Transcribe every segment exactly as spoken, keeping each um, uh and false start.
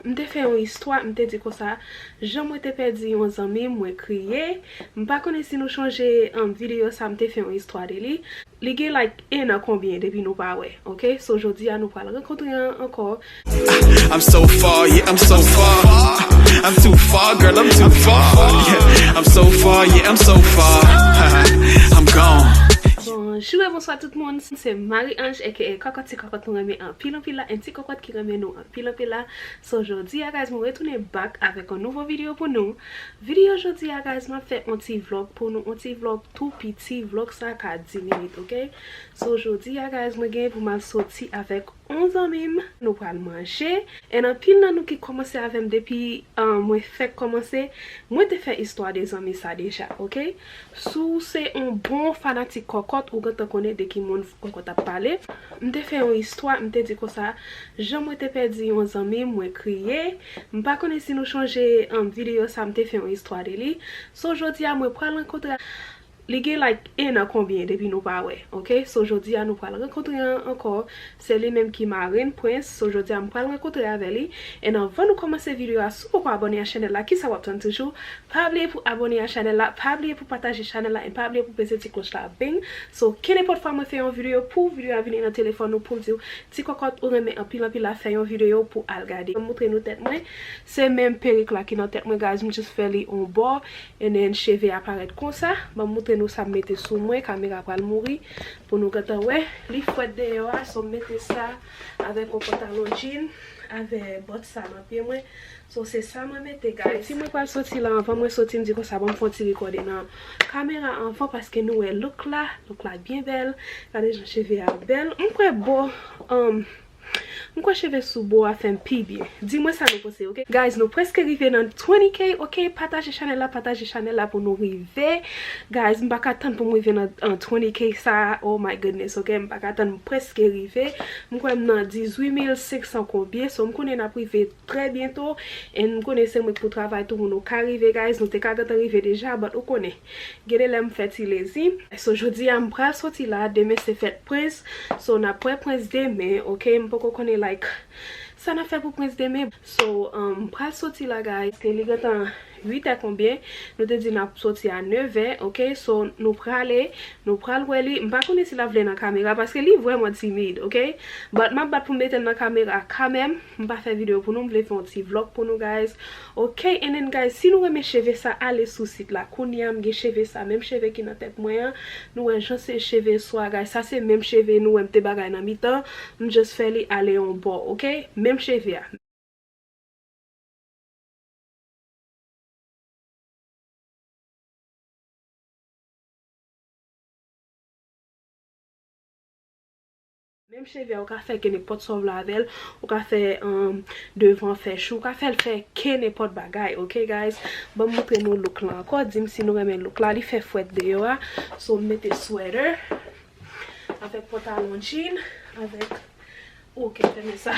M te fè yon istwa, m te di konsa, jan mwen te pèdi yon zanmi m, mwen kriye. M pa konnen si nou chonje, um, videyo sa, m te fè yon istwa de li. Li gen, like, en an konbyen depi nou pa wè, ok? So, jodi a, nou pral rankontre an-, ankò. I'm so far, yeah, I'm so far. I'm too far, girl, I'm too far. Yeah, I'm so far, yeah, I'm so far. I'm gone. Bonjou e bonswa tout moun, se Marie Ange, aka Kòkòt, ti kòkòt nou renmen anpil anpil la, en ti kòkòt ki renmen nou anpil anpil la. So, jodi a, guys, mwen retounen back avèk yon nouvo videyo pou nou. Videyo jodi a, guys, m ap fè yon ti vlog pou nou, yon ti vlog tou piti, vlog sa ka di minit, ok? So, jodi a, guys, mwen gen pou m al soti avèk yon zanmi m, nou pral manje. And anpil nan nou ki kòmanse avè m depi, ah, mwen fèk kòmanse, mwen te fè istwa de zanmi sa deja, ok? Si w se yon bon fanatik kòkòt, ou gentan konnen de ki moun kòkòt ap pale. M te fè yon istwa, m te di konsa, jan mwen te pèdi yon zanmi m, mwen kriye. M pa konnen si nou chonje, um, videyo sa, m te fè yon istwa de li. So, jodi a, mwen pral rankontre. Li gen, like, en an konbyen depi nou pa wè, ok? So, jodi a, nou pral rankontre an-, ankò. Se li menm ki marenn Prince. So, jodi a, m pral rankontre avè li. And anvan nou kòmanse videyo a, si w poko abòne a chanèl la, kisa w ap tann toujou? Pa bliye pou abòne a chanèl la, pa bliye pou pataje chanèl la, e pa bliye pou peze ti kloch la, bing. So, kenenpòt fwa mwen fè yon videyo, pou videyo a vini nan telefòn ou, pou l di w, ti kòkòt, ou renmen anpil anpil la, fè yon videyo pou al gade. M moutre nou tèt mwen. Se menm perik la ki nan tèt mwen, guys, m just fè li on bò, and then cheve a parèt konsa. Ban m moutre nou sa m mete sou mwen, kamera pral mouri, pou nou gentan wè. Li frèt deyò a, so m mete sa avèk yon pantalon jean, avèk bòt sa nan pye mwen. So, se sa mwen mete, guys. Si mwen pral soti la, anvan mwen soti, m di konsa, ban m fè yon ti rekòde nan kamera anvan, paske nou wè look la, look la byen bèl. Gade jan cheve a bèl. M kwè bo, um, m kwè cheve sou bo a fè m pi byen. Di mwen sa nou panse, ok? Guys, nou prèske rive nan twenty K, ok? Pataje chanèl la, pataje chanèl la pou nou rive. Guys, m pa ka tann pou m rive nan, an twenty K sa. Oh my goodness, ok? M pa ka tann, m prèske rive. M kwè m nan dizuit mil senk san konbyen, so m konnen n ap rive trè byento. And m konnen se mwen k pou travay tou pou nou ka rive, guys. Nou te ka gentan rive deja, but ou konnen. Gen de lè m fè ti lezi. So, jodi a, m pral soti la. Demen se fèt Prince. So, n ap wè Prince demen, ok? M poko konnen, like, sa n ap fè pou Prince demen. So, um, m pral soti la, guys. Ke li gentan uit è konbyen? Nou te di n ap soti a nèf è, ok? So, nou prale, nou pral wè li. M pa konnen si l ap vle nan kamera, paske li vrèman timid, ok? But m ap bat pou m mete l nan kamera kanmenm. M pa fè videyo pou nou, m vle fè yon ti vlog pou nou, guys. Ok, and then, guys, si nou renmen cheve sa, ale sou sit la. Kounye a, m gen cheve sa, menm cheve ki nan tèt mwen an. Nou wè jan se cheve swa, guys. Sa se menm cheve nou wè m te bagay nan mitan. M just fè li ale yon bò, ok? Menm cheve a. Menm cheve a, ou ka fè kenenpòt sa w vle avè l. Ou ka fè, um, devan, fè chou, ou ka fè l fè kenenpòt bagay, ok, guys? Ban m moutre nou look la ankò. Di m si nou renmen look la. Li fè frèt deyò a. So, m mete sweater avèk pantalon jean, avèk, ok, fèmen sa.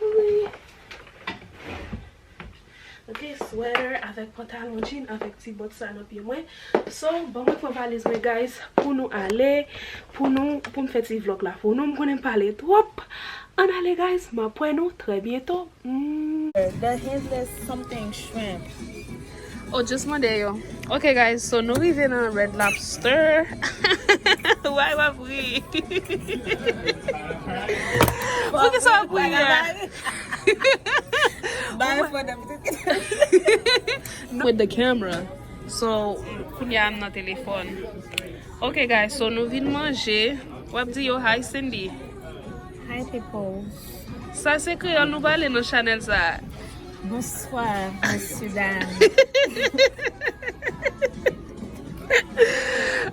Wi. Ok, sweater avèk pantalon jean avèk ti bòt sa nan pye mwen. So, ban mwen pran valiz mwen, guys, pou nou ale, pou nou, pou m fè ti vlog la pou nou. M konnen m pale twòp. Ann ale, guys, m ap wè nou trè byento. Mm. The headless something shrimp. Oh, just mande yo. Ok, guys, so nou rive nan Red Lobster. Why w ap ri? Poukisa w ap ri a? With the camera. So, kounye a m nan telefòn. Ok, guys, so nou vin manje. W ap di yo hi, Cindy. Hi, people. Sa se kreyòl nou pale nan chanèl sa. Bonsoir, messieurs, dames.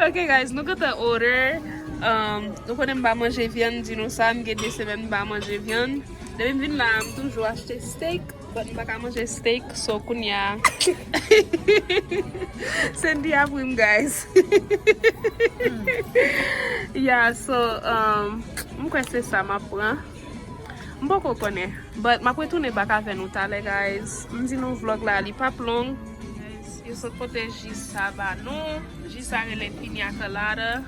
Ok, guys, nou gentan order. Um, nou konnen m pa manje vyann, di nou sa, m gen de semèn m pa manje vyann. Depi m vin la, m toujou achte steak, but m pa ka manje steak, so kounye a. Cindy ap ri m, guys. Yeah, so, um, m kwè se sa m ap pran. M poko konnen, but m ap retounen back avè nou talè, guys. M di nou vlog la, li p ap long. Guys, yo sot pote ji sa ba nou. Ji sa rele piña colada.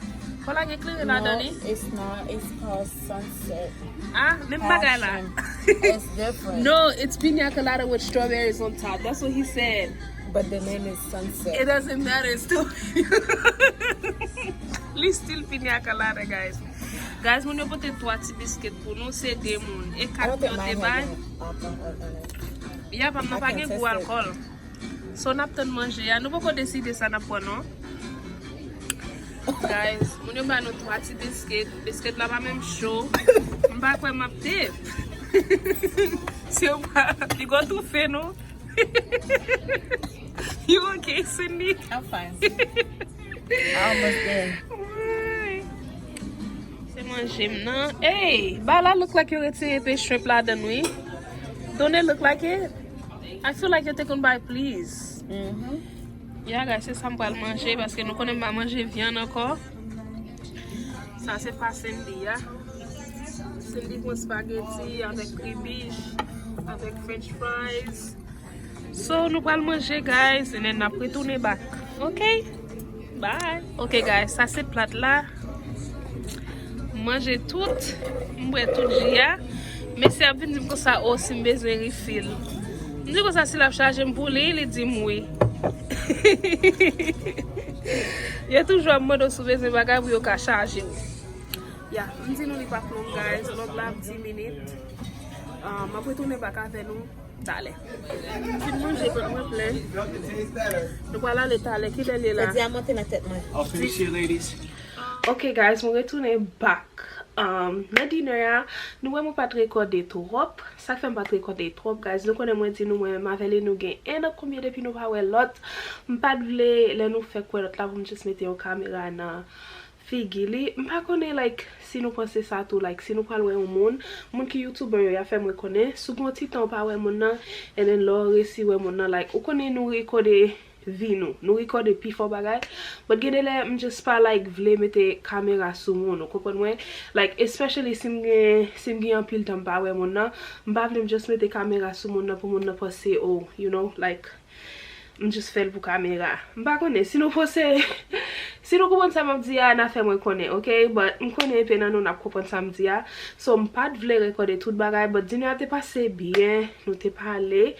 Kola gen kleren ladan li? It's not. It's called sunset. Ah, menm bagay la. It's different. No, it's piña colada with strawberries on top. That's what he said. But the name is sunset. It doesn't matter, it's still. Li still piña colada, guys. Guys, moun yo pote twa ti biscuit pou nou, se de moun. E kat yo te bay. Alcohol in it. Ya, pa m nan pa gen gou alkòl. So, n ap tann manje a. Nou poko deside sa n ap pran, non. Guys, moun yo ba nou twa ti biscuit. Biscuit la pa menm cho. M pa kwè m ap te. Se ou pa. Li go toufe nou. You okay, Cindy? I'm fine. I almost there. Woy. Se manje m nan. Hey, ba la look like yo retire pe shrimp ladan wi. Don't it look like it? I feel like yo te konn bay please. Mm-hmm. Ya, guys, se sa m pral manje paske nou konnen m pa manje vyann ankò. Sa se pa Cindy a. Cindy pran spaghetti avèk kribich, avèk french fries. So, nou pral manje, guys, and then n ap retounen back. Ok? Bye. Ok, guys, sa se plat la. M manje tout. M bwè tout ji a. Mesye ap vin di m konsa, oh, si m bezwen refill. M di konsa, si l ap chaje m pou li, li di m wi. Yo toujou ap mande w si w bezwen bagay pou yo ka chaje w. Ya, m di nou li p ap long, guys. Vlog la ap di minit. Ah, m ap retounen back avè nou talè. Fin manje, vant mwen plen. Nou pral ale talè. Kilè l ye la? Sa di a monte nan tèt mwen. I'll finish here, ladies. Ok, guys, mwen retounen back. Um, nan dinner a, nou wè mwen pa t rekòde twòp. Sa k fè m pa t rekòde twòp, guys, nou konnen mwen di nou, mwen menm avè li, nou gen en an konbyen depi nou pa wè lòt. M pa t vle, lè nou fèk wè lòt la, pou m just mete yon kamera nan figi li. M pa konnen, like, si nou panse sa tou, like, si nou pral wè yon moun, moun ki youtuber yo, y a fè mwen konnen, si w gen yon ti tan w pa wè moun nan, and then lè w resi wè moun nan, like, ou konnen nou rekòde vi nou, nou rekòde pifò bagay, but gen de lè m just pa, like, vle mete kamera sou moun, ou konprann mwen? Like, especially si m gen, si m gen anpil tan m pa wè moun nan, m pa vle m just mete kamera sou moun nan pou moun nan panse, oh, you know, like, m just fè l pou kamera. M pa konnen, si nou panse, si nou konprann sa m ap di a, n a fè mwen konnen, ok? But m konnen enpe nan nou n ap konprann sa m di a. So, m pa t vle rekòde tout bagay, but dinner a te pase byen, nou te pale.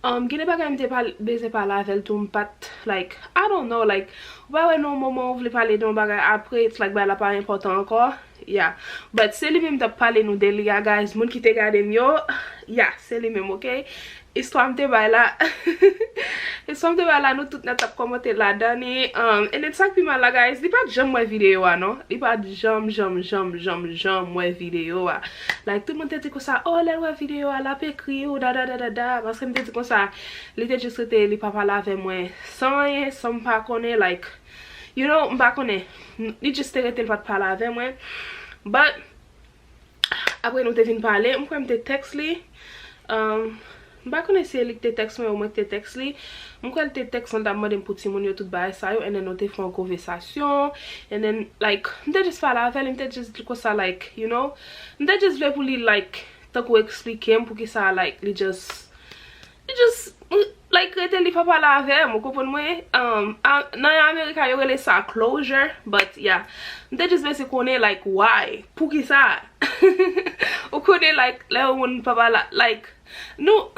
Um, gen de bagay m te pale, bezwen pale avè l tou, m pa t, like, I don't know, like, ou pa wè nan yon moman ou vle pale de yon bagay, apre, it's like, bagay la pa enpòtan ankò. Yeah. But se li menm m t ap pale nou de li a, guys. Moun ki te gade m yo, yeah, se li menm, ok? Istwa m te bay la. Istwa m te bay la, nou tout nèt t ap kòmante ladan li. Um, and then sa k pi mal la, guys, li pa t janm wè videyo a, non. Li pa t janm, janm, janm, janm, janm wè videyo a. Like, tout moun te di konsa, oh, lè l wè videyo a, l ap ekri w, da, da, da, da, da. Paske m te di konsa, li te jis rete, li pa pale avè mwen san anyen, san m pa konnen, like, you know, m pa konnen. Li jis te rete, li pa t pale avè mwen. But, apre nou te vin pale, m kwè m te tèks li. Um, m pa konnen si e li ki te tèks mwen ou mwen ki te tèks li. M kwè l te tèks mwen, l t ap mande m pou timoun yo, tout bagay sa yo, and then nou te fè yon konvèsasyon, and then, like, m te jis pale avè l, m te jis di l konsa, like, you know, m te jis vle pou li, like, tankou eksplike m poukisa, like, li just, li just, like, rete li pa pale avè m, ou konprann mwen? Um, a, nan Amerika, yo rele sa closure, but yeah, m te jis bezwen konnen, like, why? Poukisa? Ou konnen, like, lè yon moun pa pale, like, nou,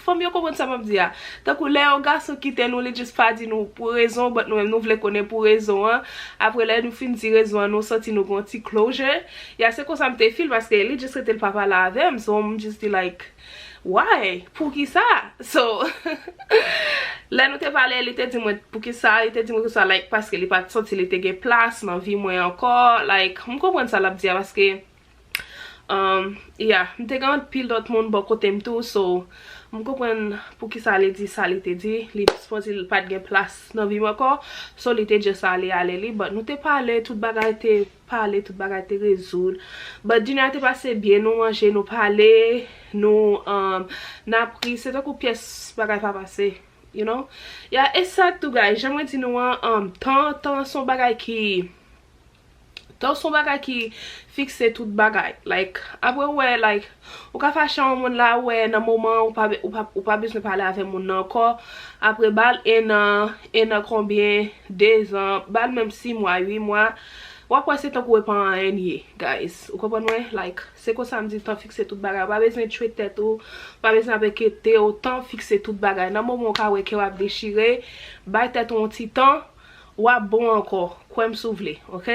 fanm yo konprann sa m ap di a. Tankou lè yon gason kite nou, li jis pa di nou pou rezon, but nou menm nou vle konnen pou rezon an. Apre lè nou fin di rezon an, nou santi nou gen yon ti closure. Ya, se konsa m te feel, paske li jis rete l pa pale avè m, so m jis di, like, why? Poukisa? So, lè nou te pale, li te di mwen poukisa, li te di mwen konsa, like, paske li pa t santi li te gen plas nan vi mwen ankò. Like, m konprann sa l ap di a, paske Um, yeah, m te gen anpil lòt moun bò kote m tou, so m konprann poukisa li di sa li te di. Li sipoze l pa t gen plas nan vi m ankò, so li te just ale, ale li. But nou te pale, tout bagay te pale, tout bagay te rezoud. But dinner a te pase byen, nou manje, nou pale, nou, um, n ap ri, se tankou pyès bagay pa pase, you know? Yeah, e sa tou, guys, jan mwen di nou an, um, tan, tan se yon bagay ki Tan se yon bagay ki fikse tout bagay. Like, apre w wè, like, ou ka fache a yon moun la, ou wè nan moman, ou pa, ou pa, ou pa bezwen pale avè moun nan ankò. Apre, ba l en an, en an konbyen, de zan, ba l menm sis mwa, uit mwa. w ap wè se tankou e pa anyen l ye, guys. Ou konprann mwen? Like, se konsa m di tan fikse tout bagay. Ou pa bezwen tchwe tèt ou, ou pa bezwen ap enkyete w, tan fikse tout bagay. Nan moman w ka wè kè w ap dechire, bay tèt ou yon ti tan, w ap bon ankò. Kwè m si w vle, ok?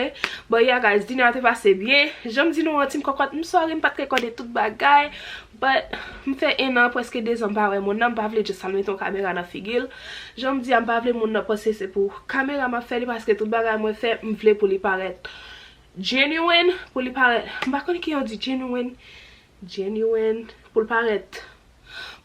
But yeah, guys, dinner a te pase byen. Jan m di nou an, Team Kòkòt, m sorry m pa t rekòde tout bagay. But, m fè en an, prèske de zan m pa wè moun nan, m pa vle just al mete yon kamera nan figi l. Jan m di a, m pa vle moun nan panse se pou kamera m ap fè li, paske tout bagay mwen fè, m vle pou li parèt genuine, pou li parèt, m pa konn ki jan di genuine, genuine, pou l parèt,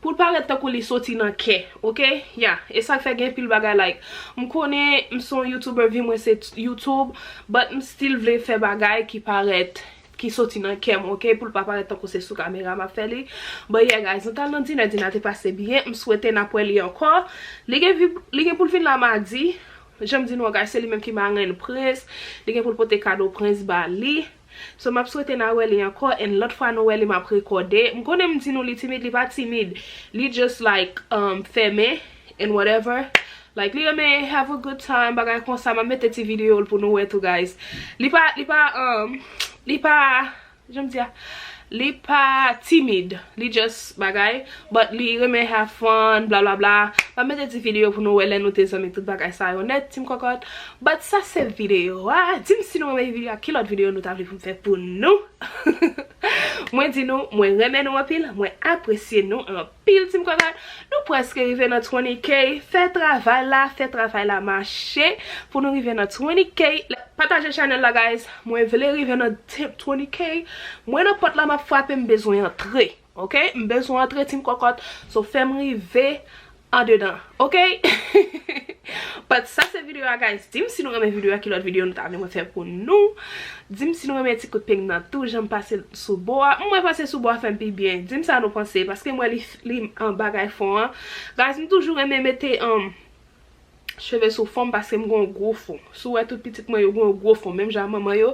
pou l parèt tankou li soti nan kè, ok? Ya, e sa k fè gen pil bagay, like, m konnen m se yon YouTuber, vi mwen se t-, YouTube, but m still vle fè bagay ki parèt, ki soti nan kè m, ok? Pou l pa parèt tankou se sou kamera m ap fè li. But yeah, guys, nou t al nan dinner, dinner te pase byen. M swete n ap wè li ankò. Li gen vi-, li gen pou l vin la madi. Jan m di nou an, guys, se li menm ki marenn Prince. Li gen pou l pote kado Prince ba li. So, m ap swete n a wè li ankò, and lòt fwa nou wè li, m ap rekòde. M konnen m di nou li timid, li pa timid. Li just, like, um, fèmen and whatever. Like, li renmen have a good time, bagay konsa. M ap mete ti videyo l pou nou wè tou, guys. Li pa, li pa, um, li pa, jan m di a, li pa timid. Li just bagay, but li renmen have fun, bla, bla, bla. M ap mete ti videyo pou nou wè lè nou te zanmi, tout bagay sa yo nèt, Team Kòkòt. But sa se videyo a. Di m si nou renmen videyo a, ki lòt videyo nou ta vle pou m fè pou nou. Mwen di nou, mwen renmen nou anpil, mwen apresye nou anpil, Team Kòkòt. Nou prèske rive nan twenty K. Fè travay la, fè travay la mache pou nou rive nan twenty K. Pataje channel la, guys. Mwen vle rive nan t-, twenty K. Mwen nan pòt la, m ap frape, m bezwen antre. Ok? M bezwen antre, Team Kòkòt. So, fè m rive andedan. Ok? But sa se videyo a, guys. Di m si nou renmen videyo a, ki lòt videyo nou ta vle mwen fè pou nou. Di m si nou renmen ti kout peng nan tou, jan m pase sou bò a. Mwen pase sou bò a fè m pi byen. Di m sa nou panse, paske m wè li, li an bagay fon an. Guys, m toujou renmen mete, um, cheve sou fon m paske m gen yon gwo fon. Si w wè tout pitit mwen yo gen yon gwo fon, menm jan manman yo,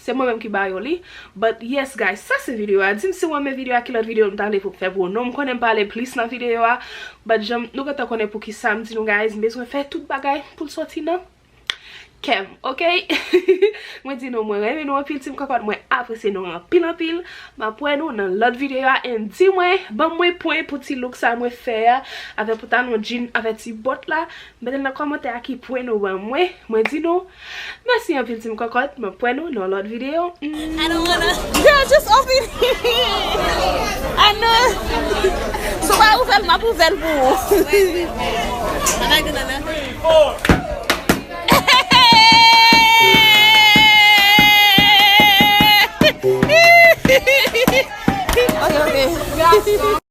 se mwen menm ki ba yo li. But yes, guys, sa se videyo a. Di m si w renmen videyo a, ki lòt videyo m ta vle pou m fè pou nou. M konnen m pale plis nan videyo a, but jan nou gentan konnen pou ki sa m di nou, guys, m bezwen fè tout bagay pou l soti nan kè m, ok? Mwen di nou, mwen renmen nou anpil, Team Kòkòt, mwen apresye nou anpil, anpil. M ap wè nou nan lòt videyo a, and di mwen, ban mwen pwen pou ti look sa mwen fè a, avè pantalon jean, avè ti bòt la. Mete nan kòmantè a ki pwen nou ban mwen. Mwen di nou, mèsi anpil, Team Kòkòt, m ap wè nou nan lòt videyo. Mm. I don't wanna. Girl, just open it. I know. So, pa ouvè l, m ap ouvè l pou ou. Wait, wait, wait. I like the nana. Ok, ok.